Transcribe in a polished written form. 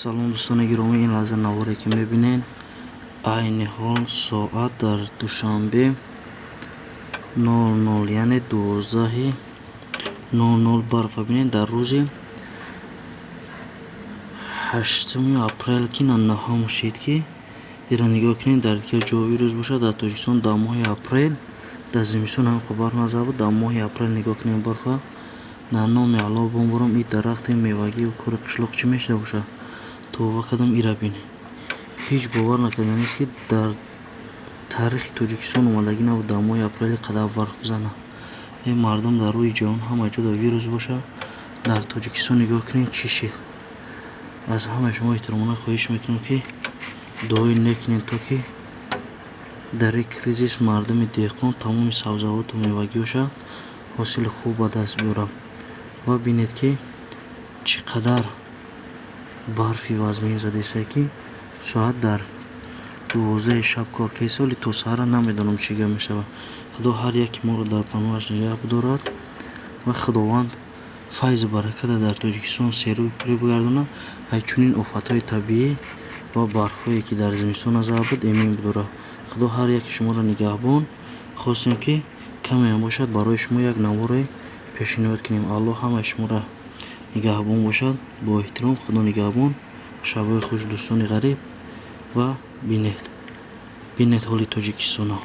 Салом, дӯстони гиромӣ! Ин лаҳза наворе, ки мебинед, айни ҳол соат дар Душанбе 00, яъне 12:00. Барфа бинед дар рӯзи 8 апрел, ки на 9-ум шид, ки ира нигоҳ кунед. Дар дигар ҷо вирус бошад, дар Тоҷикистон дар моҳи апрел, дар зимистон ҳам барф назада буд. Дар моҳи апрел нигоҳ кунед барфа. Дар номи Аллоҳ бомборам, ин дарахти мевагию кори қишлоқ чӣ мешуда бошад? Тавба кардам, ира бинед. Ҳеҷ бовар накарданист, ки дар таърихи Тоҷикистон омадагӣ набуд, дар моҳи апрели қадар барф бизанад. Ин мардум дар рӯи ҷаҳон ҳама ҷо дар вирус бошад, дар Тоҷикистон нигоҳ кунед, чӣ шид. Аз ҳамаи шумо эҳтиромона хоҳиш мекунам, ки дуои нек кунед, то ки дар ин кризис мардуми деҳқон тамоми сабзавоту мевагиҳоша ҳосили хуб ба даст биёрад. Ва бинед, ки чӣ қадар барфи вазмин задеста, ки соат дар 12-и шаб кор кеса, вале то саҳара намедонам чӣ гап мешавад. Худо ҳар яке моро дар паноҳаш нигаҳ бидорад ва Худованд файзу бараката дар Тоҷикистон серӯй пурӣ бигардонад. Ай чунин офатҳои табиӣ ва барфҳое, ки дар зимистон назада буд, эмин бидорад. Худо ҳар яке шуморо нигаҳбон. Хостем, ки камеам бошад, барои шумо як наворе пешниҳод кунем. Аллоҳ ҳамаи шуморо нигаҳбон бошад. Бо эҳтиром, Худо нигаҳбон. Шабҳои хуш, дӯстони ғариб. Ва бинед, бинед ҳоли Тоҷикистонро.